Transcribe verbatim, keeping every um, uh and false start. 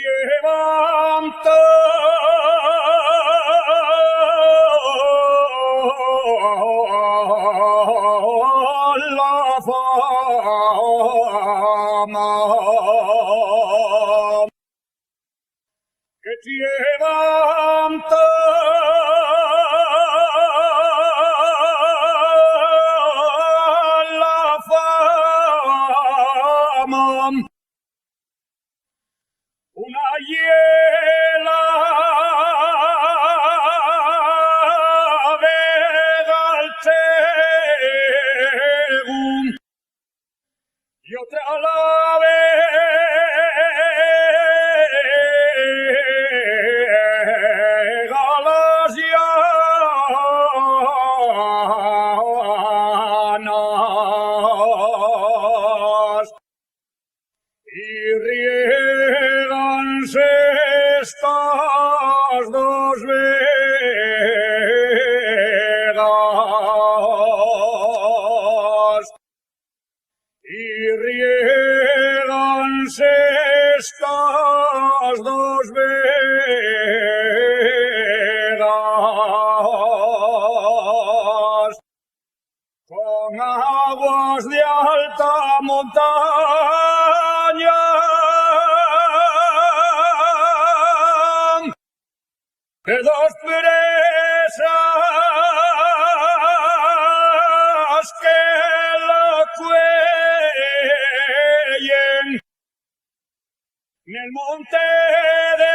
Levanta la fama que levanta la fama. Una ye la vega al cegu y otra la vega a las llanas. Y riéganse estas dos vegas, y riéganse estas dos vegas. Con aguas de alta montaña, de dos presas que la cueyen. Nel monte de